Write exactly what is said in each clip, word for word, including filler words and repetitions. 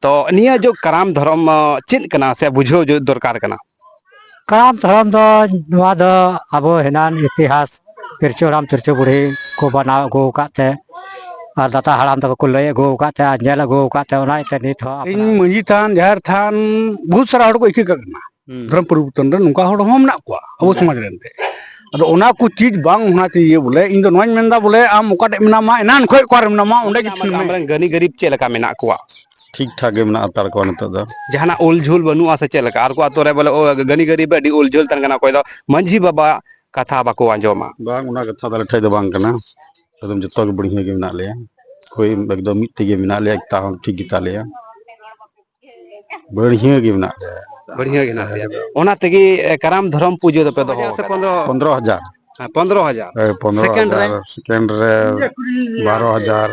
ᱛᱚ ᱱᱤᱭᱟᱹ ᱡᱚ ᱠᱟᱨᱟᱢ ᱫᱷᱚᱨᱚᱢ ᱪᱮᱫ ᱠᱟᱱᱟ ᱥᱮ ᱵᱩᱡᱷᱟᱹᱣ ᱫᱚᱨᱠᱟᱨ ᱠᱟᱱᱟ? ᱠᱟᱨᱟᱢ ᱫᱷᱚᱨᱚᱢ ᱫᱚ ᱱᱚᱣᱟ ᱫᱚ ᱟᱵᱚ ᱦᱮᱱᱟᱱ ᱤᱛᱤᱦᱟᱥ ᱯᱤᱞᱪᱩ ᱦᱟᱲᱟᱢ ᱯᱤᱞᱪᱩ ᱵᱩᱲᱦᱤ ᱠᱚ ᱵᱮᱱᱟᱣ ᱟᱹᱜᱩ ᱟᱠᱟᱫ ᱛᱮ, ᱟᱨ ᱫᱟᱫᱟ ᱦᱟᱲᱟᱢ ᱛᱟᱠᱚ ᱠᱚ ᱞᱟᱹᱭ ᱟᱹᱜᱩ ᱟᱠᱟᱫ ᱛᱮ ᱟᱨ ᱧᱮᱞ ᱟᱹᱜᱩ ᱟᱠᱟᱫ ᱛᱮ, ᱚᱱᱟ ᱤᱭᱟᱹᱛᱮ ᱱᱤᱛ ᱦᱚᱸ ᱤᱧ ᱟᱯᱱᱟᱨ ᱢᱟᱹᱡᱷᱤ ᱛᱷᱟᱱ, ᱡᱟᱦᱮᱨ ᱛᱷᱟᱱ, ᱵᱚᱦᱩᱛ ᱥᱟᱨᱟ ᱦᱚᱲ ᱠᱚ ᱤᱠᱟᱹ ᱠᱟᱜ ᱠᱟᱱᱟ᱾ ᱦᱩᱸ᱾ ᱫᱷᱚᱨᱚᱢ ᱯᱚᱨᱤᱵᱚᱨᱛᱚᱱ ᱨᱮ ᱱᱚᱝᱠᱟ ᱦᱚᱲ ᱦᱚᱸ ᱢᱮᱱᱟᱜ ᱠᱚᱣᱟ ᱟᱵᱚ ᱦᱩᱸ᱾ ᱥᱚᱢᱟᱡᱽ ᱨᱮ ᱮᱱᱛᱮ᱾ ᱟᱫᱚ ᱚᱱᱟ ᱠᱚ ᱪᱤᱡᱽ ᱵᱟᱝ ᱦᱚᱱᱟ ᱪᱟᱦᱤᱭᱮ ᱵᱚᱞᱮ, ᱤᱧ ᱫᱚ ᱱᱚᱣᱟᱧ ᱢᱮᱱᱫᱟ ᱵᱚᱞᱮ, ᱟᱢ ᱚᱠᱟ ᱴᱷᱮᱡ ᱢᱮᱱᱟᱢᱟ, ᱮᱱᱟᱱ ᱠᱷᱚᱡ ᱚᱠᱟᱨᱮ ᱢᱮᱱᱟᱢᱟ, ᱚᱸᱰᱮ ᱜᱮ ᱟᱢ, ᱴᱷᱤᱠ ᱢᱮ᱾ ᱟᱢᱨᱮᱱ ᱜᱟᱹᱱᱤ ᱜᱟᱹᱨᱤᱵ ᱪᱮᱫ ᱞᱮᱠᱟ ᱢᱮᱱᱟᱜ ᱠᱚᱣᱟ? ᱴᱷᱤᱠ ᱴᱷᱟᱠ ᱜᱮ ᱢᱮᱱᱟᱜ ᱦᱟᱛᱟᱲ ᱠᱚᱣᱟ ᱱᱤᱛᱚᱜ ᱫᱚ᱾ ᱡᱟᱦᱟᱱᱟᱜ ᱩᱞ ᱡᱷᱩᱞ ᱵᱟᱹᱱᱩᱜᱼᱟ ᱥᱮ ᱪᱮᱫ ᱞᱮᱠᱟ? ᱟᱨ ᱠᱚ ᱟᱛᱳ ᱨᱮ ᱵᱚᱞᱮ, ᱚ, ᱜᱟᱹᱱᱤ ᱜᱟᱹᱨᱤᱵ ᱟᱹᱰᱤ ᱩᱞ ᱡᱷᱩᱞ ᱛᱟᱦᱮᱱ ᱠᱟᱱᱟ, ᱚᱠᱚᱭ ᱫᱚ ᱢᱟᱹᱡᱷᱤ ᱵᱟᱵᱟ ᱠᱟᱛᱷᱟ ᱵᱟᱠᱚ ᱟᱸᱡᱚᱢᱟ᱾ ᱵᱟᱝ, ᱚᱱᱟ ᱠᱟᱛᱷᱟ ᱫᱚ ᱟᱞᱮ ᱴᱷᱮᱡ ᱫᱚ ᱵᱟᱝ ᱠᱟᱱᱟ᱾ ᱮᱠᱫᱚᱢ ᱡᱚᱛᱚ ᱜᱮ ᱵᱟᱹᱲᱦᱤᱭᱟᱹ ᱜᱮ ᱢᱮᱱᱟᱜ ᱞᱮᱭᱟ᱾ ᱦᱳᱭ, ᱮᱠᱫᱚᱢ ᱢᱤᱫ ᱛᱮᱜᱮ ᱢᱮᱱᱟᱜ ᱞᱮᱭᱟ, ᱮᱠᱛᱟ ᱦᱚᱸ ᱴᱷᱤᱠ ᱜᱮᱛᱟ ᱞᱮᱭᱟ᱾ ᱵᱟᱹᱲᱦᱤᱭᱟᱹ ᱜᱮ ᱢᱮᱱᱟᱜ ᱞᱮᱭᱟ᱾ ᱵᱟᱹᱲᱦᱤᱭᱟᱹ ᱜᱮ ᱢᱮᱱᱟᱜ ᱯᱮᱭᱟ᱾ ᱚᱱᱟ ᱛᱮᱜᱮ, ᱮ, ᱠᱟᱨᱟᱢ ᱫᱷᱚᱨᱚᱢ ᱯᱩᱡᱟᱹ ᱫᱚᱯᱮ ᱫᱚᱦᱚ ᱦᱟᱡᱟᱨ ᱥᱮ ᱟᱠᱟᱫᱟ? ᱯᱚᱱᱨᱚ? ᱯᱚᱱᱨᱚ ᱦᱟᱡᱟᱨ᱾ ᱦᱮᱸ, ᱯᱚᱱᱨᱚ ᱦᱟᱡᱟᱨ᱾ ᱥᱮᱠᱮᱱᱰ ᱨᱮ? ᱥᱮᱠᱮᱱᱰ ᱨᱮ ᱵᱟᱨᱚ ᱦᱟᱡᱟᱨ,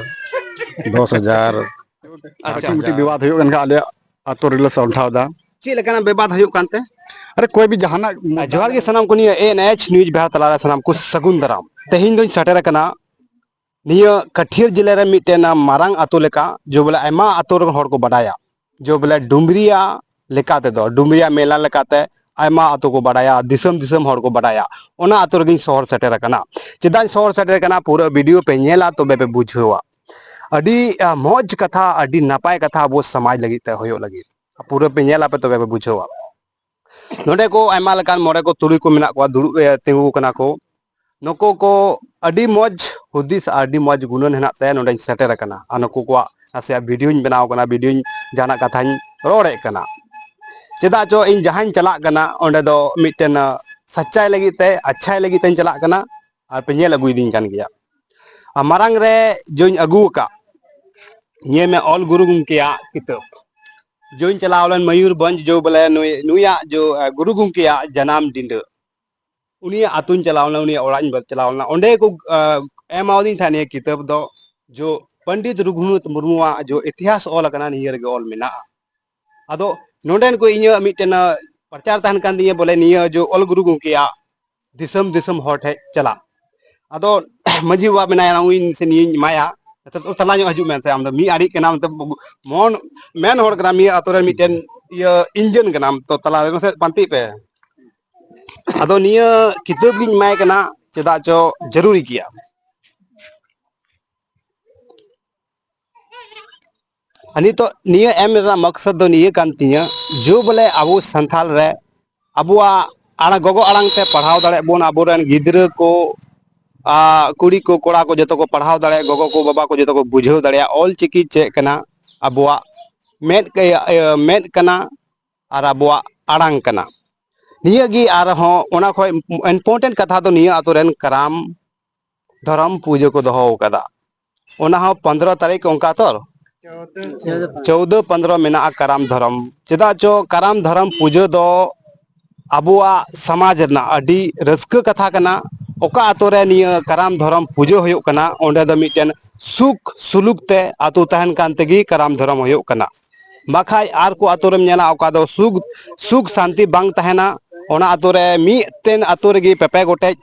ᱫᱚᱥ ᱦᱟᱡᱟᱨ᱾ ᱟᱪᱪᱷᱟ, ᱞᱟᱹᱴᱩ ᱢᱤᱫᱴᱤᱡ ᱟᱪᱪᱷᱟ᱾ ᱵᱤᱵᱟᱫ ᱦᱩᱭᱩᱜ ᱠᱟᱱ ᱠᱷᱟᱱ ᱟᱞᱮᱭᱟᱜ ᱟᱛᱳ ᱨᱮᱞᱮ ᱥᱟᱢᱴᱷᱟᱣ ᱮᱫᱟ᱾ ᱪᱮᱫ ᱞᱮᱠᱟᱱᱟᱜ ᱵᱤᱵᱟᱫ ᱦᱩᱭᱩᱜ ᱠᱟᱱᱛᱮ? ᱟᱨᱮ, ᱠᱚᱭ ᱵᱤ ᱡᱟᱦᱟᱱᱟᱜ ᱟᱨ ᱡᱚᱦᱟᱨ ᱜᱮ ᱥᱟᱱᱟᱢ ᱠᱚ, ᱱᱤᱭᱟᱹ NH News ᱵᱤᱦᱟᱨ ᱛᱟᱞᱟᱨᱮ ᱥᱟᱱᱟᱢ ᱠᱚ ᱥᱟᱹᱜᱩᱱ ᱫᱟᱨᱟᱢ᱾ ᱛᱮᱦᱮᱧ ᱫᱚᱧ ᱥᱮᱴᱮᱨ ᱟᱠᱟᱱᱟ ᱱᱤᱭᱟᱹ ᱠᱟᱹᱴᱷᱤᱭᱟᱹᱨ ᱡᱮᱞᱟ ᱨᱮ ᱢᱤᱫᱴᱮᱱ ᱢᱟᱨᱟᱝ ᱟᱛᱳ ᱞᱮᱠᱟ, ᱡᱮ ᱵᱚᱞᱮ ᱟᱭᱢᱟ ᱟᱛᱳ ᱨᱮᱱ ᱦᱚᱲ ᱠᱚ ᱵᱟᱰᱟᱭᱟ, ᱡᱮ ᱵᱚᱞᱮ ᱰᱩᱢᱨᱤᱭᱟ ᱞᱮᱠᱟ ᱛᱮᱫᱚ, ᱰᱩᱢᱨᱤᱭᱟ ᱢᱮᱞᱟ ᱞᱮᱠᱟᱛᱮ ᱟᱭᱢᱟ ᱟᱛᱳ ᱠᱚ ᱵᱟᱰᱟᱭᱟ, ᱫᱤᱥᱚᱢ ᱫᱤᱥᱚᱢ ᱦᱚᱲ ᱠᱚ ᱵᱟᱰᱟᱭᱟ᱾ ᱚᱱᱟ ᱟᱛᱳ ᱨᱮᱜᱮᱧ ᱥᱚᱦᱚᱨ ᱥᱮᱴᱮᱨ ᱟᱠᱟᱱᱟ᱾ ᱪᱮᱫᱟᱜ ᱤᱧ ᱥᱚᱦᱚᱨ ᱥᱮᱴᱮᱨ ᱟᱠᱟᱱᱟ, ᱯᱩᱨᱟᱹ ᱵᱷᱤᱰᱤᱭᱳ ᱯᱮ ᱧᱮᱞᱟ, ᱛᱚᱵᱮ ᱯᱮ ᱵᱩᱡᱷᱟᱹᱣᱟ᱾ ᱟᱹᱰᱤ, ᱟ, ᱢᱚᱡᱽ ᱠᱟᱛᱷᱟ, ᱟᱹᱰᱤ ᱱᱟᱯᱟᱭ ᱠᱟᱛᱷᱟ ᱟᱵᱚ ᱥᱚᱢᱟᱡᱽ ᱞᱟᱹᱜᱤᱫ ᱛᱮ ᱦᱩᱭᱩᱜ ᱞᱟᱹᱜᱤᱫ᱾ ᱯᱩᱨᱟᱹ ᱯᱮ ᱧᱮᱞᱟ ᱯᱮ, ᱛᱚᱵᱮ ᱯᱮ ᱵᱩᱡᱷᱟᱹᱣᱟ᱾ ᱱᱚᱰᱮ ᱠᱚ ᱟᱭᱢᱟ ᱞᱮᱠᱟᱱ ᱢᱚᱬᱮ ᱠᱚ ᱛᱩᱨᱩᱭ ᱠᱚ ᱢᱮᱱᱟᱜ ᱠᱚᱣᱟ, ᱫᱩᱲᱩᱵ, ᱮ, ᱛᱤᱸᱜᱩ ᱠᱟᱱᱟ ᱠᱚ᱾ ᱱᱩᱠᱩ ᱠᱚ ᱟᱹᱰᱤ ᱢᱚᱡᱽ ᱦᱩᱫᱤᱥ ᱟᱨ ᱟᱹᱰᱤ ᱢᱚᱡᱽ ᱜᱩᱱᱟᱹᱱ ᱦᱮᱱᱟᱜ ᱛᱮ ᱱᱚᱰᱮᱧ ᱥᱮᱴᱮᱨ ᱟᱠᱟᱱᱟ᱾ ᱟᱨ ᱱᱩᱠᱩ ᱠᱚᱣᱟᱜ ᱱᱟᱥᱮᱭᱟᱜ ᱵᱷᱤᱰᱤᱭᱳᱧ ᱵᱮᱱᱟᱣ ᱠᱟᱱᱟ, ᱵᱷᱤᱰᱤᱭᱳᱧ ᱡᱟᱦᱟᱱᱟᱜ ᱠᱟᱛᱷᱟᱧ ᱨᱚᱲᱮᱫ ᱠᱟᱱᱟ᱾ ᱪᱮᱫᱟᱜ ᱪᱚ ᱤᱧ ᱡᱟᱦᱟᱸᱧ ᱪᱟᱞᱟᱜ ᱠᱟᱱᱟ, ᱚᱸᱰᱮ ᱫᱚ ᱢᱤᱫᱴᱮᱱ, ᱟ, ᱥᱟᱪᱪᱟᱭ ᱞᱟᱹᱜᱤᱫ ᱛᱮ, ᱟᱪᱪᱷᱟᱭ ᱞᱟᱹᱜᱤᱫ ᱛᱮᱧ ᱪᱟᱞᱟᱜ ᱠᱟᱱᱟ᱾ ᱟᱨ ᱯᱮ ᱧᱮᱞ ᱟᱹᱜᱩᱭᱮᱫᱤᱧ ᱠᱟᱱ ᱜᱮᱭᱟ᱾ ᱟᱨ ᱢᱟᱨᱟᱝ ᱨᱮ ᱡᱚᱧ ᱟᱹᱜᱩ ᱟᱠᱟᱫ, ᱧᱮᱞ ᱢᱮ, ᱚᱞ ᱜᱩᱨᱩ ᱜᱚᱢᱠᱮᱭᱟᱜ ᱠᱤᱛᱟᱹᱵ᱾ ᱡᱚᱧ ᱪᱟᱞᱟᱣ ᱞᱮᱱ ᱢᱚᱭᱩᱨᱵᱷᱚᱸᱡᱽ, ᱡᱚ ᱵᱚᱞᱮ ᱱᱩᱭ, ᱱᱩᱭᱟᱜ ᱡᱚ, ᱟ, ᱜᱩᱨᱩ ᱜᱚᱢᱠᱮᱭᱟᱜ ᱡᱟᱱᱟᱢ ᱰᱤᱸᱰᱟᱹ᱾ ᱩᱱᱤᱭᱟᱜ ᱟᱹᱛᱩᱧ ᱪᱟᱞᱟᱣ ᱞᱮᱱᱟ, ᱩᱱᱤᱭᱟᱜ ᱚᱲᱟᱜ ᱤᱧ ᱪᱟᱞᱟᱣ ᱞᱮᱱᱟ᱾ ᱚᱸᱰᱮ ᱠᱚ, ᱟ, ᱮᱢᱟᱣᱟᱫᱤᱧ ᱛᱟᱦᱮᱸᱫ ᱱᱤᱭᱟᱹ ᱠᱤᱛᱟᱹᱵ ᱫᱚ, ᱡᱚ ᱯᱚᱱᱰᱤᱛ ᱨᱚᱜᱷᱩᱱᱟᱛᱷ ᱢᱩᱨᱢᱩᱣᱟᱜ ᱡᱚ ᱤᱛᱤᱦᱟᱥ ᱚᱞ ᱟᱠᱟᱱᱟ, ᱱᱤᱭᱟᱹ ᱨᱮᱜᱮ ᱚᱞ ᱢᱮᱱᱟᱜᱼᱟ᱾ ᱟᱫᱚ ᱱᱚᱰᱮᱱ ᱠᱚ ᱤᱧᱟᱹᱜ ᱢᱤᱫᱴᱮᱱ, ᱟ, ᱯᱨᱚᱪᱟᱨ ᱛᱟᱦᱮᱱ ᱠᱟᱱ ᱛᱤᱧᱟᱹ, ᱵᱚᱞᱮ ᱱᱤᱭᱟᱹ ᱡᱚ ᱚᱞ ᱜᱩᱨᱩ ᱜᱚᱢᱠᱮᱭᱟᱜ ᱫᱤᱥᱚᱢ ᱫᱤᱥᱚᱢ ᱦᱚᱲ ᱴᱷᱮᱡ ᱪᱟᱞᱟᱜ᱾ ᱟᱫᱚ ᱢᱟᱹᱡᱷᱤ ᱵᱟᱵᱟ ᱢᱮᱱᱟᱭᱟ, ᱩᱱᱤ ᱥᱮ ᱱᱤᱭᱟᱹᱧ ᱮᱢᱟᱭᱟ᱾ ᱛᱟᱞᱟ ᱧᱚᱜ ᱦᱤᱡᱩᱜ ᱢᱮ ᱥᱮ, ᱟᱢ ᱫᱚ ᱢᱤᱫ ᱟᱹᱰᱤ ᱠᱟᱱᱟᱢ, ᱢᱚᱱ ᱢᱮᱱ ᱦᱚᱲ ᱠᱟᱱᱟᱢ, ᱢᱤᱫ ᱟᱛᱳ ᱨᱮᱱ ᱢᱤᱫᱴᱮᱱ ᱤᱭᱟᱹ ᱤᱧᱡᱤᱱ ᱠᱟᱱᱟᱢ, ᱛᱚ ᱛᱟᱞᱟ ᱨᱮ ᱢᱟᱥᱮ ᱯᱟᱱᱛᱮᱜ ᱯᱮ᱾ ᱟᱫᱚ ᱱᱤᱭᱟᱹ ᱠᱤᱛᱟᱹᱵ ᱜᱤᱧ ᱮᱢᱟᱭ ᱠᱟᱱᱟ, ᱪᱮᱫᱟᱜ ᱪᱚ ᱡᱟᱹᱨᱩᱨᱤ ᱜᱮᱭᱟ᱾ ᱟᱨ ᱱᱤᱛᱚᱜ ᱱᱤᱭᱟᱹ ᱮᱢ ᱨᱮᱱᱟᱜ ᱢᱚᱠᱥᱚᱫ ᱫᱚ ᱱᱤᱭᱟᱹ ᱠᱟᱱ ᱛᱤᱧᱟᱹ, ᱡᱮ ᱵᱚᱞᱮ ᱟᱵᱚ ᱥᱟᱱᱛᱟᱞ ᱨᱮ ᱟᱵᱚᱣᱟᱜ ᱟᱲᱟᱝ, ᱜᱚᱜᱚ ᱟᱲᱟᱝ ᱛᱮ ᱯᱟᱲᱦᱟᱣ ᱫᱟᱲᱮᱭᱟᱜ ᱵᱚᱱ, ᱟᱵᱚᱨᱮᱱ ᱜᱤᱫᱽᱨᱟᱹ ᱠᱚ, ᱟ, ᱠᱩᱲᱤ ᱠᱚ, ᱠᱚᱲᱟ ᱠᱚ ᱡᱚᱛᱚ ᱠᱚ ᱯᱟᱲᱦᱟᱣ ᱫᱟᱲᱮᱭᱟᱜ, ᱜᱚᱜᱚ ᱠᱚ ᱵᱟᱵᱟ ᱠᱚ ᱡᱚᱛᱚ ᱠᱚ ᱵᱩᱡᱷᱟᱹᱣ ᱫᱟᱲᱮᱭᱟᱜ, ᱚᱞ ᱪᱤᱠᱤ ᱪᱮᱫ ᱠᱟᱱᱟ, ᱟᱵᱚᱣᱟᱜ ᱢᱮᱫ, ᱤᱭᱟᱹ, ᱤᱭᱟᱹ, ᱢᱮᱫ ᱠᱟᱱᱟ ᱟᱨ ᱟᱵᱚᱣᱟᱜ ᱟᱲᱟᱝ ᱠᱟᱱᱟ᱾ ᱱᱤᱭᱟᱹ ᱜᱮ ᱟᱨᱦᱚᱸ ᱚᱱᱟ ᱠᱷᱚᱱ important ᱠᱟᱛᱷᱟ ᱫᱚ ᱱᱤᱭᱟᱹ ᱟᱛᱳ ᱨᱮᱱ ᱠᱟᱨᱟᱢ ᱫᱷᱚᱨᱚᱢ ᱯᱩᱡᱟᱹ ᱠᱚ ᱫᱚᱦᱚ ᱟᱠᱟᱫᱟ᱾ ᱚᱱᱟ ᱦᱚᱸ ᱯᱚᱱᱫᱽᱨᱚ ᱛᱟᱹᱨᱤᱠᱷ ᱚᱱᱠᱟ ᱛᱚ, ᱪᱳᱫᱽᱫᱚ ᱯᱚᱱᱫᱽᱨᱚ ᱢᱮᱱᱟᱜᱼᱟ ᱠᱟᱨᱟᱢ ᱫᱷᱚᱨᱚᱢ᱾ ᱪᱮᱫᱟᱜ ᱪᱚ ᱠᱟᱨᱟᱢ ᱫᱷᱚᱨᱚᱢ ᱯᱩᱡᱟᱹ ᱫᱚ ᱟᱵᱚᱣᱟᱜ ᱥᱚᱢᱟᱡᱽ ᱨᱮᱱᱟᱜ ᱟᱹᱰᱤ ᱨᱟᱹᱥᱠᱟᱹ ᱠᱟᱛᱷᱟ ᱠᱟᱱᱟ᱾ ᱚᱠᱟ ᱟᱛᱳ ᱨᱮ ᱱᱤᱭᱟᱹ ᱠᱟᱨᱟᱢ ᱫᱷᱚᱨᱚᱢ ᱯᱩᱡᱟᱹ ᱦᱩᱭᱩᱜ ᱠᱟᱱᱟ, ᱚᱸᱰᱮ ᱫᱚ ᱢᱤᱫᱴᱮᱱ ᱥᱩᱠ ᱥᱩᱞᱩᱠ ᱛᱮ ᱟᱛᱳ ᱛᱟᱦᱮᱱ ᱠᱟᱱ ᱛᱮᱜᱮ ᱠᱟᱨᱟᱢ ᱫᱷᱚᱨᱚᱢ ᱦᱩᱭᱩᱜ ᱠᱟᱱᱟ᱾ ᱵᱟᱠᱷᱟᱡ ᱟᱨ ᱠᱚ ᱟᱛᱳ ᱨᱮᱢ ᱧᱮᱞᱟ, ᱚᱠᱟ ᱫᱚ ᱥᱩᱠ, ᱥᱩᱠ ᱥᱟᱱᱛᱤ ᱵᱟᱝ ᱛᱟᱦᱮᱱᱟ᱾ ᱚᱱᱟ ᱟᱛᱳ ᱨᱮ ᱢᱤᱫᱴᱮᱱ ᱟᱛᱳ ᱨᱮᱜᱮ ᱯᱮ ᱯᱮ ᱜᱚᱴᱮᱡ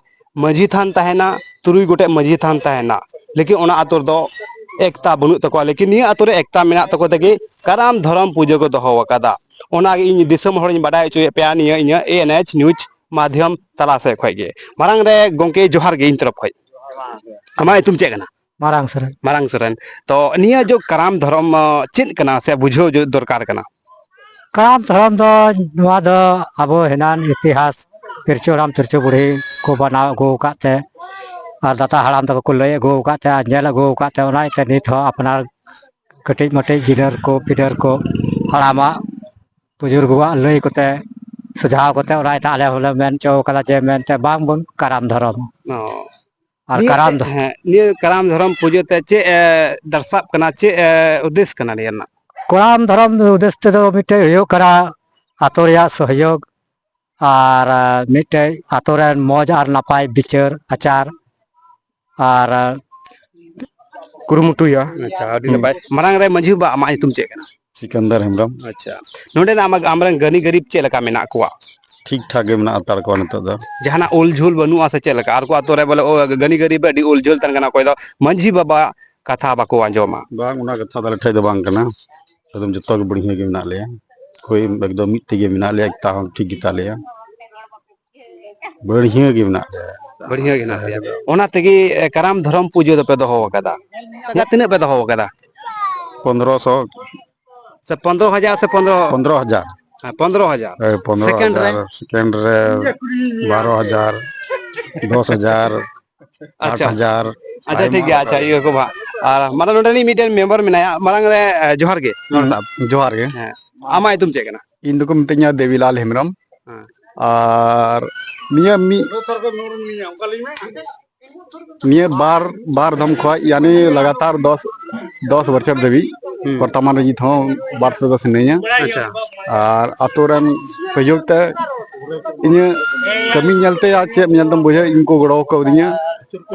ᱢᱟᱹᱡᱷᱤ ᱛᱷᱟᱱ ᱛᱟᱦᱮᱱᱟ, ᱛᱩᱨᱩᱭ ᱜᱚᱴᱮᱡ ᱢᱟᱹᱡᱷᱤ ᱛᱷᱟᱱ ᱛᱟᱦᱮᱱᱟ, ᱞᱮᱠᱤᱱ ᱚᱱᱟ ᱟᱛᱳ ᱨᱮᱫᱚ ᱮᱠᱛᱟ ᱵᱟᱹᱱᱩᱜ ᱛᱟᱠᱚᱣᱟ᱾ ᱞᱮᱠᱤᱱ ᱱᱤᱭᱟᱹ ᱟᱛᱳ ᱨᱮ ᱮᱠᱛᱟ ᱢᱮᱱᱟᱜ ᱛᱟᱠᱚ ᱛᱮᱜᱮ ᱠᱟᱨᱟᱢ ᱫᱷᱚᱨᱚᱢ ᱯᱩᱡᱟᱹ ᱠᱚ ᱫᱚᱦᱚ ᱟᱠᱟᱫᱟ᱾ ᱚᱱᱟᱜᱮ ᱤᱧ ᱫᱤᱥᱚᱢ ᱦᱚᱲᱤᱧ ᱵᱟᱰᱟᱭ ᱦᱚᱪᱚᱭᱮᱫ ᱯᱮᱭᱟ ᱱᱤᱭᱟᱹ ᱤᱧᱟᱹᱜ A N H news ᱢᱟᱫᱷᱭᱚᱢ ᱛᱟᱞᱟ ᱥᱮᱫ ᱠᱷᱚᱡ ᱜᱮ᱾ ᱢᱟᱲᱟᱝ ᱨᱮ ᱜᱚᱢᱠᱮ ᱡᱚᱦᱟᱨ ᱜᱮ ᱤᱧ ᱛᱚᱨᱚᱯ ᱠᱷᱚᱡ᱾ ᱟᱢᱟᱜ ᱧᱩᱛᱩᱢ ᱪᱮᱫ ᱠᱟᱱᱟ? ᱢᱟᱨᱟᱝ ᱥᱚᱨᱮᱱ᱾ ᱢᱟᱨᱟᱝ ᱥᱚᱨᱮᱱ᱾ ᱛᱚ ᱱᱤᱭᱟᱹ ᱡᱚ ᱠᱟᱨᱟᱢ ᱫᱷᱚᱨᱚᱢ, ᱟᱸ, ᱪᱮᱫ ᱠᱟᱱᱟ ᱥᱮ ᱵᱩᱡᱷᱟᱹᱣ ᱡᱚ-, ᱫᱚᱨᱠᱟᱨ ᱠᱟᱱᱟ? ᱠᱟᱨᱟᱢ ᱫᱷᱚᱨᱚᱢ ᱫᱚ ᱱᱚᱣᱟ ᱫᱚ ᱟᱵᱚ ᱦᱮᱱᱟᱱ ᱤᱛᱤᱦᱟᱥ ᱯᱤᱞᱪᱩ ᱦᱟᱲᱟᱢ ᱯᱤᱞᱪᱩ ᱵᱩᱲᱦᱤ ᱠᱚ ᱵᱮᱱᱟᱣ ᱟᱹᱜᱩ ᱟᱠᱟᱫ ᱛᱮ ᱟᱨ ᱫᱟᱫᱟ ᱦᱟᱲᱟᱢ ᱛᱟᱠᱚ ᱠᱚ ᱞᱟᱹᱭ ᱟᱹᱜᱩ ᱟᱠᱟᱫ ᱛᱮ ᱟᱨ ᱧᱮᱞ ᱟᱹᱜᱩ ᱟᱠᱟᱫ ᱛᱮ ᱚᱱᱟ ᱤᱭᱟᱹᱛᱮ ᱱᱤᱛ ᱦᱚᱸ ᱟᱯᱱᱟᱨ ᱠᱟᱹᱴᱤᱡ ᱢᱟᱹᱴᱤᱡ ᱜᱤᱫᱟᱹᱨ ᱠᱚ ᱯᱤᱫᱟᱹᱨ ᱠᱚ ᱦᱟᱲᱟᱢᱟᱜ ᱵᱩᱡᱩᱨᱜᱚᱣᱟᱜ ᱞᱟᱹᱭ ᱠᱚᱛᱮ ᱥᱩᱡᱷᱟᱣ ᱠᱚᱛᱮ ᱚᱱᱟ ᱤᱭᱟᱹᱛᱮ ᱟᱞᱮ ᱦᱚᱸᱞᱮ ᱢᱮᱱ ᱦᱚᱪᱚ ᱠᱟᱫᱟ ᱡᱮ ᱢᱮᱱᱛᱮ ᱵᱟᱝ ᱵᱚᱱ ᱠᱟᱨᱟᱢ ᱫᱷᱚᱨᱚᱢ᱾ ᱚ᱾ ᱟᱨ ᱱᱤᱭᱟᱹ ᱠᱟᱨᱟᱢ ᱪᱮᱫ, ᱫᱚ ᱦᱮᱸ, ᱱᱤᱭᱟᱹ ᱠᱟᱨᱟᱢ ᱫᱷᱚᱨᱚᱢ ᱯᱩᱡᱟᱹ ᱛᱮ ᱪᱮᱫ, ᱮ, ᱫᱟᱨᱥᱟᱜ ᱠᱟᱱᱟ, ᱪᱮᱫ, ᱮ, ᱩᱫᱽᱫᱮᱥ ᱠᱟᱱᱟ ᱱᱤᱭᱟᱹ ᱨᱮᱱᱟᱜ? ᱠᱟᱨᱟᱢ ᱫᱷᱚᱨᱚᱢ ᱩᱫᱽᱫᱮᱥ ᱛᱮᱫᱚ ᱢᱤᱫᱴᱮᱡ ᱦᱩᱭᱩᱜ ᱠᱟᱱᱟ ᱟᱛᱳ ᱨᱮᱭᱟᱜ ᱥᱚᱦᱭᱳᱜᱽ ᱟᱨ, ᱮ, ᱢᱤᱫᱴᱮᱡ ᱟᱛᱳ ᱨᱮᱱ ᱢᱚᱡᱽ ᱟᱨ ᱱᱟᱯᱟᱭ ᱵᱤᱪᱟᱹᱨ ᱟᱪᱟᱨ ᱟᱨ, ᱮ, ᱠᱩᱨᱩᱢᱩᱴᱩᱭᱟ᱾ ᱟᱪᱪᱷᱟ, ᱟᱹᱰᱤ ᱦᱩᱸ᱾ ᱱᱟᱯᱟᱭ᱾ ᱢᱟᱨᱟᱝ ᱨᱮ ᱢᱟᱹᱡᱷᱤ ᱵᱟᱵᱟ, ᱟᱢᱟᱜ ᱧᱩᱛᱩᱢ ᱪᱮᱫ ᱠᱟᱱᱟ? ᱥᱤᱠᱟᱱᱫᱟᱨ ᱦᱮᱢᱵᱨᱚᱢ᱾ ᱟᱪᱪᱷᱟ, ᱱᱚᱰᱮᱱᱟᱜ ᱟᱢ-, ᱟᱢᱨᱮᱱ ᱜᱟᱹᱱᱤ ᱜᱟᱹᱨᱤᱵ ᱪᱮᱫ ᱞᱮᱠᱟ ᱢᱮᱱᱟᱜ ᱠᱚᱣᱟ? ᱴᱷᱤᱠ ᱴᱷᱟᱠ ᱜᱮ ᱢᱮᱱᱟᱜ ᱦᱟᱛᱟᱲ ᱠᱚᱣᱟ ᱱᱤᱛᱚᱜ ᱫᱚ᱾ ᱡᱟᱦᱟᱱᱟᱜ ᱩᱞ ᱡᱷᱩᱞ ᱵᱟᱹᱱᱩᱜᱼᱟ ᱥᱮ ᱪᱮᱫ ᱞᱮᱠᱟ? ᱟᱨ ᱠᱚ ᱟᱛᱳ ᱨᱮ ᱵᱚᱞᱮ, ᱚ, ᱜᱟᱹᱱᱤ ᱜᱟᱹᱨᱤᱵ ᱟᱹᱰᱤ ᱩᱞ ᱡᱷᱩᱞ ᱛᱟᱦᱮᱱ ᱠᱟᱱᱟ, ᱚᱠᱚᱭ ᱫᱚ ᱢᱟᱹᱡᱷᱤ ᱵᱟᱵᱟ ᱠᱟᱛᱷᱟ ᱵᱟᱠᱚ ᱟᱸᱡᱚᱢᱟ᱾ ᱵᱟᱝ, ᱚᱱᱟ ᱠᱟᱛᱷᱟ ᱫᱚ ᱟᱞᱮ ᱴᱷᱮᱡ ᱫᱚ ᱵᱟᱝ ᱠᱟᱱᱟ᱾ ᱮᱠᱫᱚᱢ ᱡᱚᱛᱚ ᱜᱮ ᱵᱟᱹᱲᱦᱤᱭᱟᱹ ᱜᱮ ᱢᱮᱱᱟᱜ ᱞᱮᱭᱟ᱾ ᱦᱳᱭ, ᱮᱠᱫᱚᱢ ᱢᱤᱫ ᱛᱮᱜᱮ ᱢᱮᱱᱟᱜ ᱞᱮᱭᱟ, ᱮᱠᱛᱟ ᱦᱚᱸ ᱴᱷᱤᱠ ᱜᱮᱛᱟ ᱞᱮᱭᱟ, ᱵᱟᱹᱲᱦᱤᱭᱟᱹ ᱜᱮ ᱢᱮᱱᱟᱜ ᱞᱮᱭᱟ᱾ ᱵᱟᱹᱲᱦᱤᱭᱟᱹ ᱜᱮ ᱢᱮᱱᱟᱜ ᱞᱮᱭᱟ᱾ ᱚᱱᱟ ᱛᱮᱜᱮ, ᱮ, ᱠᱟᱨᱟᱢ ᱫᱷᱚᱨᱚᱢ ᱯᱩᱡᱟᱹ ᱫᱚᱯᱮ ᱫᱚᱦᱚ ᱟᱠᱟᱫᱟ᱾ ᱛᱤᱱᱟᱹᱜ ᱯᱮ ᱫᱚᱦᱚ ᱟᱠᱟᱫᱟ? ᱯᱚᱱᱫᱽᱨᱚ ᱥᱚ᱾ ᱥᱮ ᱯᱚᱱᱫᱽᱨᱚ ᱦᱟᱡᱟᱨ ᱥᱮ ᱯᱚᱱᱫᱽᱨᱚ? ᱯᱚᱱᱫᱽᱨᱚ ᱦᱟᱡᱟᱨ᱾ ᱦᱮᱸ, ᱯᱚᱱᱫᱽᱨᱚ ᱦᱟᱡᱟᱨ᱾ ᱦᱮᱸ, ᱯᱚᱱᱫᱽᱨᱚ ᱦᱟᱡᱟᱨ᱾ ᱥᱮᱠᱮᱱᱰ ᱨᱮ? ᱥᱮᱠᱮᱱᱰ ᱨᱮ ᱵᱟᱨᱚ ᱦᱟᱡᱟᱨ, ᱫᱚᱥ ᱦᱟᱡᱟᱨ, ᱟᱪᱪᱷᱟ᱾ ᱟᱴ ᱦᱟᱡᱟᱨ᱾ ᱟᱪᱪᱷᱟ, ᱟᱭᱢᱟ ᱴᱷᱤᱠ ᱜᱮᱭᱟ᱾ ᱟᱪᱪᱷᱟ, ᱤᱭᱟᱹ ᱠᱚ ᱢᱟ᱾ ᱟᱨ ᱢᱟᱨᱟᱝ ᱱᱚᱰᱮᱱᱤᱡ ᱢᱤᱫᱴᱮᱱ ᱢᱮᱢᱵᱟᱨ ᱢᱮᱱᱟᱭᱟ, ᱢᱟᱨᱟᱝ ᱨᱮ, ᱮ, ᱡᱚᱦᱟᱨ ᱜᱮ, ᱱᱚᱰᱮ ᱥᱟᱵ᱾ ᱡᱚᱦᱟᱨ ᱜᱮ᱾ ᱦᱮᱸ, ᱟᱢᱟᱜ ᱧᱩᱛᱩᱢ ᱪᱮᱫ ᱠᱟᱱᱟ? ᱤᱧ ᱫᱚᱠᱚ ᱢᱤᱛᱟᱹᱧᱟ ᱫᱮᱵᱤᱞᱟᱞ ᱦᱮᱢᱵᱨᱚᱢ᱾ ᱦᱮᱸ᱾ ᱟᱨ ᱱᱤᱭᱟᱹ ᱢᱤᱫ ᱱᱤᱭᱟᱹ ᱵᱟᱨ, ᱵᱟᱨ ᱫᱷᱚᱢ ᱠᱷᱚᱡ, ᱭᱟᱱᱤ ᱞᱟᱜᱟᱛᱟᱨ ᱫᱚᱥ, ᱫᱚᱥ ᱵᱚᱪᱷᱚᱨ ᱫᱷᱟᱹᱵᱤᱡ ᱦᱩᱸ᱾ ᱵᱚᱨᱛᱚᱢᱟᱱ ᱨᱮ ᱱᱤᱛ ᱦᱚᱸ ᱵᱟᱨ ᱥᱚᱫᱚᱥᱥᱚ ᱦᱤᱱᱟᱹᱧᱟ᱾ ᱟᱪᱪᱷᱟ᱾ ᱟᱨ ᱟᱛᱳ ᱨᱮᱱ ᱥᱚᱦᱭᱳᱜᱽ ᱛᱮ ᱤᱧᱟᱹᱜ ᱠᱟᱹᱢᱤ ᱧᱮᱞᱛᱮ ᱟᱨ ᱪᱮᱫ ᱧᱮᱞ ᱛᱮᱢ ᱵᱩᱡᱷᱟᱹᱣ, ᱤᱧ ᱠᱚ ᱜᱚᱲᱚ ᱠᱟᱣᱫᱤᱧᱟ᱾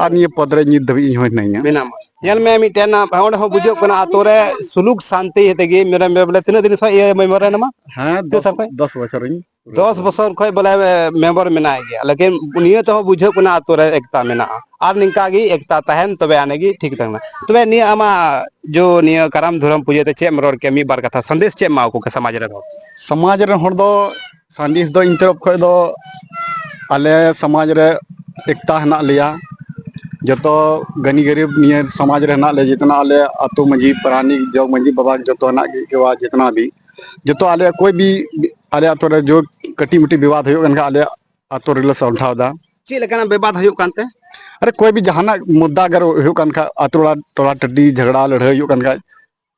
ᱟᱨ ᱱᱤᱭᱟᱹ ᱯᱚᱫ ᱨᱮ ᱱᱤᱛ ᱫᱷᱟᱹᱵᱤᱡ ᱤᱧ ᱦᱚᱸ ᱦᱤᱱᱟᱹᱧᱟ᱾ ᱢᱮᱱᱟᱢᱟ᱾ ᱧᱮᱞ ᱢᱮ, ᱢᱤᱫᱴᱮᱱ ᱚᱸᱰᱮ ᱦᱚᱸ ᱵᱩᱡᱷᱟᱹᱜ ᱠᱟᱱᱟ, ᱟᱛᱳ ᱨᱮ ᱥᱩᱞᱩᱠ ᱥᱟᱱᱛᱤ ᱛᱮᱜᱮ ᱢᱮᱨᱚᱢ, ᱵᱚᱞᱮ ᱛᱤᱱᱟᱹᱜ ᱫᱤᱱ ᱠᱷᱚᱱ ᱤᱭᱟᱹ ᱢᱮᱢᱵᱟᱨ ᱨᱮ ᱢᱮᱱᱟᱢᱟ? ᱦᱮᱸ, ᱛᱤᱱᱟᱹᱜ ᱫᱚᱥ, ᱥᱟᱞ ᱠᱷᱚᱱ? ᱫᱚᱥ ᱵᱚᱪᱷᱚᱨᱤᱧ᱾ ᱫᱚᱥ ᱵᱚᱪᱷᱚᱨ ᱠᱷᱚᱱ ᱵᱚᱞᱮ ᱢᱮᱢᱵᱟᱨ ᱢᱮᱱᱟᱭ ᱜᱮᱭᱟ, ᱞᱮᱠᱤᱱ ᱱᱤᱭᱟᱹ ᱛᱮᱦᱚᱸ ᱵᱩᱡᱷᱟᱹᱜ ᱠᱟᱱᱟ ᱟᱛᱳ ᱨᱮ ᱮᱠᱛᱟ ᱢᱮᱱᱟᱜᱼᱟ᱾ ᱟᱨ ᱱᱤᱝᱠᱟ ᱜᱮ ᱮᱠᱛᱟ ᱛᱟᱦᱮᱱ, ᱛᱚᱵᱮ ᱟᱹᱱᱤᱡ ᱜᱮ ᱴᱷᱤᱠ ᱛᱟᱦᱮᱱᱟ᱾ ᱛᱚᱵᱮ ᱱᱤᱭᱟᱹ ᱟᱢᱟᱜ ᱡᱚ ᱱᱤᱭᱟᱹ ᱠᱟᱨᱟᱢ ᱫᱷᱚᱨᱚᱢ ᱯᱩᱡᱟᱹ ᱛᱮ ᱪᱮᱫ ᱮᱢ ᱨᱚᱲ ᱠᱮᱭᱟ? ᱢᱤᱫ ᱵᱟᱨ ᱠᱟᱛᱷᱟ ᱥᱟᱸᱫᱮᱥ ᱪᱮᱫ ᱮᱢ ᱮᱢᱟ ᱠᱚ ᱠᱮᱭᱟ ᱥᱚᱢᱟᱡᱽ ᱨᱮᱱ ᱦᱚᱲ? ᱥᱚᱢᱟᱡᱽ ᱨᱮᱱ ᱦᱚᱲ ᱫᱚ ᱥᱟᱸᱫᱮᱥ ᱫᱚ ᱤᱧ ᱛᱚᱨᱚᱯ ᱠᱷᱚᱡ ᱫᱚ ᱟᱞᱮ ᱥᱚᱢᱟᱡᱽ ᱨᱮ ᱮᱠᱛᱟ ᱦᱮᱱᱟᱜ ᱞᱮᱭᱟ᱾ ᱡᱚᱛᱚ ᱜᱟᱹᱱᱤ ᱜᱟᱹᱨᱤᱵ ᱱᱤᱭᱟᱹ ᱥᱚᱢᱟᱡᱽ ᱨᱮ ᱦᱮᱱᱟᱜ ᱞᱮᱭᱟ, ᱡᱮᱛᱱᱟ ᱟᱞᱮ ᱟᱹᱛᱩ ᱢᱟᱹᱡᱷᱤ ᱯᱟᱨᱟᱱᱤᱠ ᱡᱚᱜᱽ ᱢᱟᱹᱡᱷᱤ ᱵᱟᱵᱟ ᱡᱚᱛᱚ ᱦᱮᱱᱟᱜ ᱜᱮ ᱠᱚᱣᱟ, ᱡᱮᱛᱱᱟ ᱵᱤ ᱡᱚᱛᱚ ᱟᱞᱮᱭᱟᱜ ᱠᱚᱭ ᱵᱤ ᱟᱞᱮ ᱟᱹᱛᱩ ᱨᱮ ᱡᱚ ᱠᱟᱹᱴᱤᱡ ᱢᱟᱹᱴᱤᱡ ᱵᱤᱵᱟᱫ ᱦᱩᱭᱩᱜ ᱠᱟᱱ ᱠᱷᱟᱡ ᱟᱞᱮ ᱟᱹᱛᱩ ᱨᱮᱞᱮ ᱥᱟᱞᱴᱷᱟᱣ ᱮᱫᱟ᱾ ᱪᱮᱫ ᱞᱮᱠᱟᱱᱟᱜ ᱵᱤᱵᱟᱫ ᱦᱩᱭᱩᱜ ᱠᱟᱱᱛᱮ? ᱟᱨᱮ ᱠᱚᱭ ᱵᱤ ᱡᱟᱦᱟᱱᱟᱜ ᱢᱩᱫᱽᱫᱟ ᱟᱜᱟᱨ ᱦᱩᱭᱩᱜ ᱠᱟᱱ ᱠᱷᱟᱡ, ᱟᱹᱛᱩ ᱴᱚᱞᱟ, ᱴᱚᱞᱟ ᱴᱟᱺᱰᱤ ᱡᱷᱟᱜᱽᱲᱟ ᱞᱟᱹᱲᱦᱟᱹᱭ ᱦᱩᱭᱩᱜ ᱠᱟᱱ ᱠᱷᱟᱡ,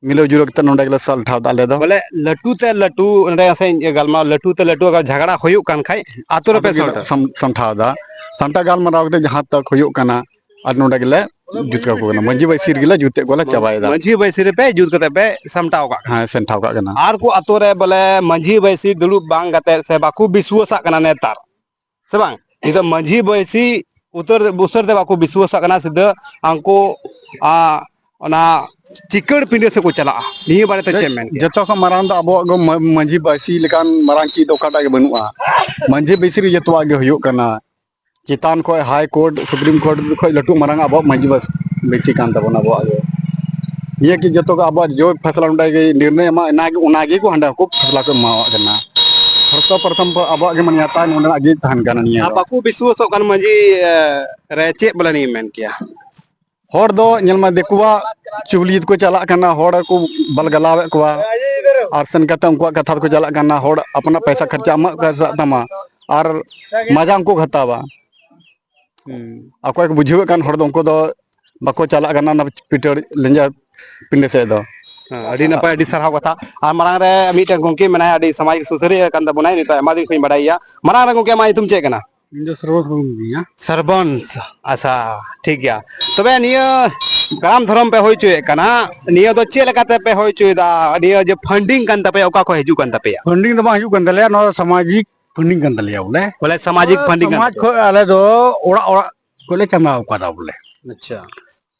ᱢᱤᱞᱟᱹᱣ ᱡᱩᱞᱟᱹᱣ ᱠᱟᱛᱮ ᱱᱚᱸᱰᱮ ᱜᱮᱞᱮ ᱥᱟᱞᱴᱷᱟᱣ ᱮᱫᱟ ᱟᱞᱮ ᱫᱚ᱾ ᱵᱚᱞᱮ ᱞᱟᱹᱴᱩ ᱛᱮ ᱞᱟᱹᱴᱩ ᱚᱸᱰᱮ ᱥᱮ ᱜᱟᱞᱢᱟᱨᱟᱣ, ᱞᱟᱹᱴᱩ ᱛᱮ ᱞᱟᱹᱴᱩ ᱟᱜᱟᱨ ᱡᱷᱟᱜᱽᱲᱟ ᱦᱩᱭᱩᱜ ᱠᱟᱱ ᱠᱷᱟᱡ ᱟᱹᱛᱩ ᱨᱮᱯᱮ ᱟᱹᱛᱩ ᱜᱮᱞᱮ ᱥᱟᱞᱴᱟᱣ? ᱥᱟᱢ-, ᱥᱟᱢᱴᱷᱟᱣ ᱮᱫᱟ᱾ ᱥᱟᱢᱴᱟᱣ ᱜᱟᱞᱢᱟᱨᱟᱣ ᱠᱟᱛᱮ ᱡᱟᱦᱟᱸ ᱛᱚᱠ ᱦᱩᱭᱩᱜ ᱠᱟᱱᱟ, ᱟᱨ ᱱᱚᱸᱰᱮ ᱜᱮᱞᱮ ᱡᱩᱛ ᱠᱟᱠᱚ ᱠᱟᱱᱟ, ᱢᱟᱹᱡᱷᱤ ᱵᱟᱹᱭᱥᱤ ᱨᱮᱜᱮ ᱞᱮ ᱡᱩᱛᱮᱫ ᱠᱚᱣᱟ, ᱞᱮ ᱪᱟᱵᱟᱭᱮᱫᱟ᱾ ᱢᱟᱹᱡᱷᱤ ᱵᱟᱹᱭᱥᱤ ᱨᱮᱯᱮ ᱡᱩᱛ ᱠᱟᱛᱮ ᱯᱮ ᱥᱟᱢᱴᱟᱣ ᱠᱟᱜ ᱠᱟᱱᱟ᱾ ᱦᱮᱸ, ᱥᱟᱢᱴᱟᱣ ᱠᱟᱜ ᱠᱟᱱᱟ᱾ ᱟᱨ ᱠᱚ ᱟᱛᱳ ᱨᱮ ᱵᱚᱞᱮ ᱢᱟᱹᱡᱷᱤ ᱵᱟᱹᱭᱥᱤ ᱫᱩᱲᱩᱵ ᱵᱟᱝ ᱠᱟᱛᱮ ᱥᱮ ᱵᱟᱠᱚ ᱵᱤᱥᱣᱟᱥᱟᱜ ᱠᱟᱱᱟ ᱱᱮᱛᱟᱨ, ᱥᱮ ᱵᱟᱝ? ᱱᱤᱛᱚᱜ ᱢᱟᱹᱡᱷᱤ ᱵᱟᱹᱭᱥᱤ ᱩᱛᱟᱹᱨ, ᱩᱥᱟᱹᱨ ᱛᱮ ᱵᱟᱠᱚ ᱵᱤᱥᱣᱟᱥᱟᱜ ᱠᱟᱱᱟ, ᱥᱤᱫᱷᱟᱹ ᱦᱟᱱᱠᱩ, ᱟ, ᱚᱱᱟ ᱪᱤᱠᱟᱹᱲ ᱯᱤᱸᱰᱟᱹ ᱥᱮᱫ ᱠᱚ ᱪᱟᱞᱟᱜᱼᱟ᱾ ᱱᱤᱭᱟᱹ ᱵᱟᱨᱮᱛᱮ ᱪᱮᱫ ᱮᱢ ᱢᱮᱱ ᱠᱮᱭᱟ? ᱡᱚᱛᱚ ᱠᱷᱚᱱ ᱢᱟᱨᱟᱝ ᱫᱚ ᱟᱵᱚᱣᱟᱜ ᱜᱚ-, ᱢᱟᱹ-, ᱢᱟᱹᱡᱷᱤ ᱵᱟᱹᱭᱥᱤ ᱞᱮᱠᱟᱱ ᱢᱟᱨᱟᱝ ᱪᱤᱫ ᱫᱚ ᱚᱠᱟᱴᱟᱜ ᱜᱮ ᱵᱟᱹᱱᱩᱜᱼᱟ᱾ ᱢᱟᱹᱡᱷᱤ ᱵᱟᱹᱭᱥᱤ ᱨᱮ ᱡᱚᱛᱚᱣᱟᱜ ᱜᱮ ᱦᱩᱭᱩᱜ ᱠᱟᱱᱟ᱾ ᱪᱮᱛᱟᱱ ᱠᱷᱚᱡ, ᱦᱟᱭ ᱠᱳᱨᱴ, ᱥᱩᱯᱨᱤᱢ ᱠᱳᱨᱴ ᱠᱷᱚᱡ ᱞᱟᱹᱴᱩ ᱢᱟᱨᱟᱝ ᱟᱵᱚᱣᱟᱜ ᱢᱟᱹᱡᱷᱤ ᱵᱟᱹᱭᱥᱤ ᱠᱟᱱ ᱛᱟᱵᱚᱱᱟ ᱟᱵᱚᱣᱟᱜ ᱜᱮ᱾ ᱤᱭᱟᱹ ᱠᱤ ᱡᱚᱛᱚ ᱠᱚ ᱟᱵᱚᱣᱟᱜ ᱡᱚᱭ ᱯᱷᱟᱭᱥᱟᱞᱟ ᱱᱚᱰᱮ ᱜᱮ ᱱᱤᱨᱱᱚᱭ ᱮᱢᱟ, ᱚᱱᱟ ᱜᱮ, ᱚᱱᱟ ᱜᱮ ᱠᱚ ᱦᱟᱸᱰᱮ ᱠᱚ ᱯᱷᱟᱭᱥᱟᱞᱟ ᱠᱚ ᱮᱢᱟᱣᱟᱜ ᱠᱟᱱᱟ᱾ ᱥᱚᱨᱵᱚᱯᱨᱚᱛᱷᱚᱢ ᱟᱵᱚᱣᱟᱜ ᱜᱮ ᱢᱟᱱᱭᱟᱛᱟ ᱱᱚᱰᱮᱱᱟᱜ ᱜᱮ ᱛᱟᱦᱮᱱ ᱠᱟᱱᱟ ᱱᱤᱭᱟᱹ ᱟᱨ ᱫᱚ᱾ ᱵᱟᱠᱚ ᱵᱤᱥᱣᱟᱥᱚᱜ ᱠᱟᱱ ᱢᱟᱹᱡᱷᱤ, ᱮ, ᱨᱮ ᱪᱮᱫ ᱵᱚᱞᱮ ᱱᱤᱭᱟᱹ ᱢᱮᱱ ᱠᱮᱭᱟ? ᱦᱚᱲ ᱫᱚ ᱧᱮᱞ ᱢᱮ, ᱫᱤᱠᱩᱣᱟᱜ ᱪᱩᱜᱽᱞᱤ ᱛᱮᱠᱚ ᱪᱟᱞᱟᱜ ᱠᱟᱱᱟ, ᱦᱚᱲ ᱠᱚ ᱵᱟᱞᱜᱟᱞᱟᱣᱮᱫ ᱠᱚᱣᱟ, ᱟᱨ ᱥᱮᱱ ᱠᱟᱛᱮ ᱩᱱᱠᱩᱣᱟᱜ ᱠᱟᱛᱷᱟ ᱛᱮᱠᱚ ᱪᱟᱞᱟᱜ ᱠᱟᱱᱟ᱾ ᱦᱚᱲ ᱟᱯᱱᱟᱜ ᱯᱚᱭᱥᱟ ᱠᱷᱚᱨᱪᱟ ᱟᱢᱟᱜ ᱯᱚᱭᱥᱟ ᱛᱟᱢᱟ, ᱟᱨ ᱢᱟᱡᱟ ᱩᱱᱠᱩ ᱠᱚ ᱦᱟᱛᱟᱣᱟ᱾ ᱦᱩᱸ᱾ ᱚᱠᱚᱭ ᱠᱚ ᱵᱩᱡᱷᱟᱹᱣᱮᱫ ᱠᱟᱱ ᱦᱚᱲ ᱫᱚ ᱩᱱᱠᱩ ᱫᱚ ᱵᱟᱠᱚ ᱪᱟᱞᱟᱜ ᱠᱟᱱᱟ ᱚᱱᱟ ᱯᱤᱴᱟᱹᱲ ᱞᱮᱸᱡᱮᱨ ᱯᱤᱸᱰᱟᱹ ᱥᱮᱫ ᱫᱚ᱾ ᱦᱮᱸ, ᱟᱹᱰᱤ ᱱᱟᱯᱟᱭ, ᱟᱹᱰᱤ ᱥᱟᱨᱦᱟᱣ ᱠᱟᱛᱷᱟ᱾ ᱟᱨ ᱢᱟᱲᱟᱝ ᱨᱮ ᱢᱤᱫᱴᱮᱱ ᱜᱚᱢᱠᱮ ᱢᱮᱱᱟᱭᱟ, ᱟᱹᱰᱤ ᱥᱟᱢᱟᱡᱤᱠ ᱥᱩᱥᱟᱹᱨᱤᱭᱟᱹ ᱠᱟᱱ ᱛᱟᱵᱚᱱᱟᱭ, ᱱᱤᱛᱚᱜ ᱟᱭᱢᱟ ᱫᱤᱱ ᱠᱷᱚᱱᱤᱧ ᱵᱟᱰᱟᱭᱮᱭᱟ᱾ ᱢᱟᱲᱟᱝ ᱨᱮ ᱜᱚᱢᱠᱮ, ᱟᱢᱟᱜ ᱧᱩᱛᱩᱢ ᱪᱮᱫ ᱠᱟᱱᱟ? ᱤᱧ ᱫᱚ ᱥᱨᱚᱵᱚᱱ ᱥᱚᱨᱮᱱ ᱠᱟᱹᱱᱟᱹᱧ᱾ ᱥᱚᱨᱵᱚᱱ, ᱟᱪᱪᱷᱟ, ᱴᱷᱤᱠ ᱜᱮᱭᱟ᱾ ᱛᱚᱵᱮ ᱱᱤᱭᱟᱹ ᱠᱟᱨᱟᱢ ᱫᱷᱚᱨᱚᱢ ᱯᱮ ᱦᱩᱭ ᱦᱚᱪᱚᱭᱮᱫ ᱠᱟᱱᱟ, ᱱᱤᱭᱟᱹ ᱫᱚ ᱪᱮᱫ ᱞᱮᱠᱟᱛᱮ ᱯᱮ ᱦᱩᱭ ᱦᱚᱪᱚᱭᱮᱫᱟ? ᱱᱤᱭᱟᱹ ᱡᱮ ᱯᱷᱟᱱᱰᱤᱝ ᱠᱟᱱ ᱛᱟᱯᱮᱭᱟ, ᱚᱠᱟ ᱠᱷᱚᱱ ᱦᱤᱡᱩᱜ ᱠᱟᱱ ᱛᱟᱯᱮᱭᱟ? ᱯᱷᱟᱱᱰᱤᱝ ᱫᱚ ᱵᱟᱝ ᱦᱤᱡᱩᱜ ᱠᱟᱱ ᱛᱟᱞᱮᱭᱟ, ᱱᱚᱣᱟ ᱫᱚ ᱥᱟᱢᱟᱡᱤᱠ ᱯᱷᱟᱱᱰᱤᱝ ᱠᱟᱱ ᱛᱟᱞᱮᱭᱟ ᱵᱚᱞᱮ᱾ ᱵᱚᱞᱮ ᱥᱟᱢᱟᱡᱤᱠ ᱯᱷᱟᱱᱰᱤᱝ ᱠᱟᱱ ᱥᱚᱢᱟᱡᱽ ᱛᱟᱯᱮᱭᱟ? ᱠᱷᱚᱱ ᱟᱞᱮ ᱫᱚ ᱚᱲᱟᱜ ᱚᱲᱟᱜ ᱠᱷᱚᱱ ᱞᱮ ᱪᱟᱸᱫᱟ ᱟᱠᱟᱫᱟ ᱵᱚᱞᱮ᱾ ᱟᱪᱪᱷᱟ᱾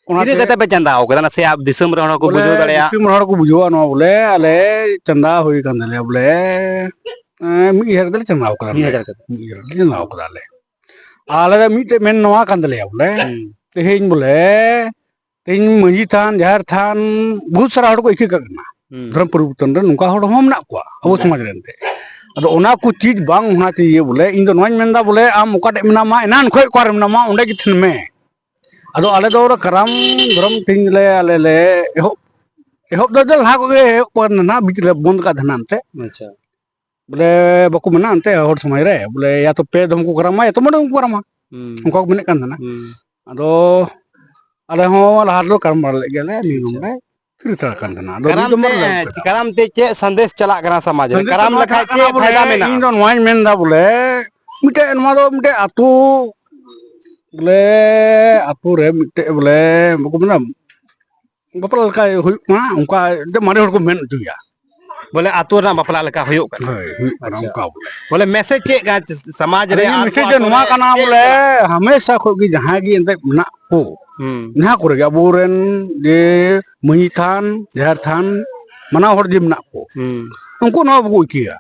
ᱚᱱᱟᱛᱮ ᱛᱤᱱᱟᱹᱜ ᱠᱟᱛᱮ ᱯᱮ ᱪᱟᱸᱫᱟ ᱟᱠᱟᱫᱟ? ᱱᱟᱥᱮᱭᱟᱜ ᱫᱤᱥᱚᱢ ᱨᱮᱱ ᱦᱚᱲ ᱠᱚ ᱵᱚᱞᱮ ᱵᱩᱡᱷᱟᱹᱣ ᱫᱟᱲᱮᱭᱟᱜ᱾ ᱫᱤᱥᱚᱢ ᱦᱚᱲ ᱠᱚ ᱵᱩᱡᱷᱟᱹᱣᱟ ᱱᱚᱣᱟ ᱵᱚᱞᱮ, ᱟᱞᱮ ᱪᱟᱸᱫᱟ ᱦᱩᱭ ᱟᱠᱟᱱ ᱛᱟᱞᱮᱭᱟ ᱵᱚᱞᱮ, ᱮᱸ, ᱢᱤᱫ ᱦᱟᱡᱟᱨ ᱠᱟᱛᱮ ᱞᱮ ᱪᱟᱸᱫᱟ ᱟᱠᱟᱫᱟ ᱢᱤᱫ ᱵᱚᱞᱮ᱾ ᱦᱟᱡᱟᱨ ᱠᱟᱛᱮ᱾ ᱢᱤᱫ ᱦᱟᱡᱟᱨ ᱠᱟᱛᱮ ᱞᱮ ᱪᱟᱸᱫᱟ ᱟᱠᱟᱫᱟ ᱟᱞᱮ᱾ ᱟᱞᱮ ᱫᱚ ᱢᱤᱫᱴᱮᱡ ᱢᱮᱱ ᱱᱚᱣᱟ ᱠᱟᱱ ᱛᱟᱞᱮᱭᱟ ᱵᱚᱞᱮ, ᱦᱩᱸ᱾ ᱛᱮᱦᱮᱧ ᱵᱚᱞᱮ, ᱛᱮᱦᱮᱧ ᱢᱟᱹᱡᱷᱤ ᱛᱷᱟᱱ, ᱡᱟᱦᱮᱨ ᱛᱷᱟᱱ, ᱵᱚᱦᱩᱛ ᱥᱟᱨᱟ ᱦᱚᱲ ᱠᱚ ᱤᱠᱟᱹ ᱠᱟᱜ ᱠᱟᱱᱟ᱾ ᱦᱩᱸ᱾ ᱫᱷᱚᱨᱚᱢ ᱯᱚᱨᱤᱵᱚᱨᱛᱚᱱ ᱨᱮ ᱱᱚᱝᱠᱟ ᱦᱚᱲ ᱦᱚᱸ ᱢᱮᱱᱟᱜ ᱠᱚᱣᱟ ᱟᱵᱚ ᱦᱩᱸ᱾ ᱥᱚᱢᱟᱡᱽ ᱨᱮ ᱮᱱᱛᱮ᱾ ᱟᱫᱚ ᱚᱱᱟ ᱠᱚ ᱪᱤᱡᱽ ᱵᱟᱝ ᱦᱚᱱᱟ ᱪᱟᱦᱤᱭᱮ ᱵᱚᱞᱮ, ᱤᱧ ᱫᱚ ᱱᱚᱣᱟᱧ ᱢᱮᱱᱫᱟ ᱵᱚᱞᱮ, ᱟᱢ ᱚᱠᱟ ᱴᱷᱮᱡ ᱢᱮᱱᱟᱢᱟ, ᱮᱱᱟᱱ ᱠᱷᱚᱡ ᱚᱠᱟᱨᱮ ᱢᱮᱱᱟᱢᱟ, ᱚᱸᱰᱮ ᱜᱮ ᱛᱟᱦᱮᱱ ᱢᱮ᱾ ᱟᱫᱚ ᱟᱞᱮ ᱫᱚ ᱚᱱᱟ ᱠᱟᱨᱟᱢ ᱫᱷᱚᱨᱚᱢ ᱛᱮᱦᱮᱧ ᱞᱮ, ᱟᱞᱮ ᱞᱮ ᱮᱦᱚᱵ, ᱮᱦᱚᱵ ᱫᱚ ᱞᱟᱦᱟ ᱠᱷᱚᱡ ᱜᱮ ᱮᱦᱚᱵ ᱠᱟᱱᱟ, ᱵᱤᱪ ᱨᱮ ᱵᱚᱱᱫ ᱠᱟᱜ ᱛᱟᱦᱮᱱᱟ ᱮᱱᱛᱮ᱾ ᱟᱪᱪᱷᱟ᱾ ᱵᱚᱞᱮ ᱵᱟᱠᱚ ᱢᱮᱱᱟ ᱮᱱᱛᱮ ᱦᱚᱲ ᱥᱚᱢᱟᱡᱽ ᱨᱮ, ᱵᱚᱞᱮ ᱭᱟ ᱛᱚ ᱯᱮ ᱫᱚᱢ ᱠᱚ ᱠᱟᱨᱟᱢᱟ, ᱭᱟ ᱛᱚ ᱢᱚᱬᱮ ᱫᱚᱢ ᱠᱚ ᱠᱟᱨᱟᱢᱟ᱾ ᱦᱩᱸ᱾ ᱚᱱᱠᱟ ᱠᱚ ᱢᱮᱱᱮᱫ ᱠᱟᱱ ᱛᱟᱦᱮᱱᱟ᱾ ᱦᱩᱸ᱾ ᱟᱫᱚ ᱟᱞᱮ ᱦᱚᱸ ᱞᱟᱦᱟ ᱨᱮᱫᱚ ᱠᱟᱨᱟᱢ ᱵᱟᱲᱟ ᱞᱮᱫ ᱜᱮᱭᱟᱞᱮ, ᱱᱤᱭᱟᱹ ᱟᱪᱪᱷᱟ᱾ ᱫᱚᱢ ᱞᱮ ᱛᱷᱤᱨ ᱦᱟᱛᱟᱲ ᱠᱟᱱ ᱛᱟᱦᱮᱱᱟ᱾ ᱟᱫᱚ ᱠᱟᱨᱟᱢ ᱱᱤᱛ ᱫᱚ ᱛᱮ, ᱢᱟ ᱞᱮ ᱠᱟᱨᱟᱢ ᱛᱮ ᱪᱮᱫ ᱥᱟᱸᱫᱮᱥ ᱪᱟᱞᱟᱜ ᱠᱟᱱᱟ ᱥᱚᱢᱟᱡᱽ ᱨᱮ? ᱥᱟᱸᱫᱮᱥ ᱫᱚ ᱠᱟᱨᱟᱢ ᱱᱚᱣᱟ ᱞᱮᱠᱷᱟᱡ ᱪᱟᱞᱟᱜ ᱪᱮᱫ ᱠᱟᱱᱟ ᱯᱷᱟᱭᱫᱟ ᱵᱚᱞᱮ, ᱢᱮᱱᱟᱜᱼᱟ? ᱤᱧ ᱫᱚ ᱱᱚᱣᱟᱧ ᱢᱮᱱᱫᱟ ᱵᱚᱞᱮ, ᱢᱤᱫᱴᱮᱡ ᱱᱚᱣᱟ ᱫᱚ ᱢᱤᱫᱴᱮᱡ ᱟᱹᱛᱩ, ᱵᱚᱞᱮ ᱟᱹᱛᱩ ᱨᱮ ᱢᱤᱫᱴᱮᱡ ᱵᱚᱞᱮ, ᱵᱟᱠᱚ ᱢᱮᱱᱟ, ᱵᱟᱯᱞᱟ ᱞᱮᱠᱟ ᱦᱩᱭᱩᱜ ᱠᱟᱱᱟ, ᱚᱱᱠᱟ ᱮᱱᱛᱮ ᱢᱟᱨᱮ ᱦᱚᱲ ᱠᱚ ᱢᱮᱱ ᱦᱚᱪᱚᱭᱟ᱾ ᱵᱚᱞᱮ ᱟᱹᱛᱩ ᱨᱮᱱᱟᱜ ᱵᱟᱯᱞᱟ ᱞᱮᱠᱟ ᱦᱩᱭᱩᱜ ᱠᱟᱱᱟ? ᱦᱳᱭ, ᱦᱩᱭᱩᱜ ᱠᱟᱱᱟ, ᱟᱪᱪᱷᱟ᱾ ᱚᱱᱠᱟ ᱵᱚᱞᱮ᱾ ᱵᱚᱞᱮ ᱢᱮᱥᱮᱡᱽ ᱪᱮᱫ ᱠᱟᱱᱟ ᱥᱚᱢᱟᱡᱽ ᱟᱫᱚ ᱨᱮ, ᱤᱧᱟᱹᱜ ᱟᱵᱚ ᱢᱮᱥᱮᱡᱽ ᱫᱚ ᱟᱹᱛᱩ ᱱᱚᱣᱟ ᱨᱮ ᱠᱟᱱᱟ ᱪᱮᱫ ᱵᱚᱞᱮ, ᱪᱟᱞᱟᱜ? ᱦᱟᱢᱮᱥᱟ ᱠᱷᱚᱡ ᱜᱮ ᱡᱟᱦᱟᱸᱭ ᱜᱮ ᱮᱱᱛᱮ ᱢᱮᱱᱟᱜ ᱠᱚ, ᱦᱩᱸ᱾ ᱡᱟᱦᱟᱸ ᱠᱚᱨᱮ ᱜᱮ ᱟᱵᱚᱨᱮᱱ ᱡᱮ ᱢᱟᱹᱡᱷᱤ ᱛᱷᱟᱱ, ᱡᱟᱦᱮᱨ ᱛᱷᱟᱱ, ᱢᱟᱱᱟᱣ ᱦᱚᱲ ᱡᱮ ᱢᱮᱱᱟᱜ ᱠᱚ, ᱦᱩᱸ᱾ ᱩᱱᱠᱩ ᱱᱚᱣᱟ ᱵᱟᱠᱚ ᱤᱠᱟᱹᱭᱟ᱾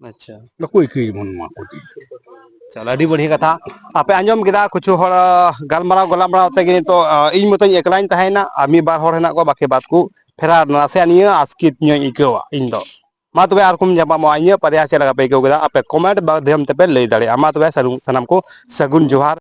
ᱟᱪᱪᱷᱟ᱾ ᱵᱟᱠᱚ ᱤᱠᱟᱹᱭ ᱡᱮᱢᱚᱱ ᱱᱚᱣᱟ ᱠᱚ ᱪᱤᱡᱽ᱾ ᱪᱚᱞᱚ, ᱟᱹᱰᱤ ᱵᱟᱹᱲᱦᱤᱭᱟᱹ ᱠᱟᱛᱷᱟ᱾ ᱟᱯᱮ ᱟᱸᱡᱚᱢ ᱠᱮᱫᱟ, ᱠᱤᱪᱷᱩ ᱦᱚᱲ ᱟᱸ, ᱜᱟᱞᱢᱟᱨᱟᱣ ᱜᱟᱞᱢᱟᱨᱟᱣ ᱛᱮᱜᱮ ᱱᱤᱛᱚᱜ ᱟᱸ, ᱤᱧ ᱢᱚᱛᱚᱧ ᱮᱠᱞᱟᱧ ᱛᱟᱦᱮᱸᱭᱮᱱᱟ, ᱟᱨ ᱢᱤᱫ ᱵᱟᱨ ᱦᱚᱲ ᱦᱮᱱᱟᱜ ᱠᱚᱣᱟ, ᱵᱟᱹᱠᱤ ᱵᱟᱫ ᱠᱚ ᱯᱷᱮᱨᱟᱣ ᱮᱱᱟ᱾ ᱱᱟᱥᱮᱭᱟᱜ ᱱᱤᱭᱟᱹ ᱟᱥᱠᱮᱛ ᱧᱚᱜ ᱤᱧ ᱟᱹᱭᱠᱟᱹᱣᱟ ᱤᱧ ᱫᱚ᱾ ᱢᱟ ᱛᱚᱵᱮ ᱟᱨᱠᱚᱢ ᱧᱟᱯᱟᱢᱚᱜᱼᱟ, ᱤᱧᱟᱹᱜ ᱯᱟᱨᱭᱟ ᱪᱮᱫ ᱞᱮᱠᱟ ᱯᱮ ᱟᱹᱭᱠᱟᱹᱣ ᱠᱮᱫᱟ, ᱟᱯᱮ ᱠᱚᱢᱮᱱᱴ ᱢᱟᱫᱽᱫᱷᱚᱢ ᱛᱮᱯᱮ ᱞᱟᱹᱭ ᱫᱟᱲᱮᱭᱟᱜᱼᱟ᱾ ᱢᱟ ᱛᱚᱵᱮ ᱥᱟᱹᱜᱩᱱ, ᱥᱟᱱᱟᱢ ᱠᱚ ᱥᱟᱹᱜᱩᱱ ᱡᱚᱦᱟᱨ᱾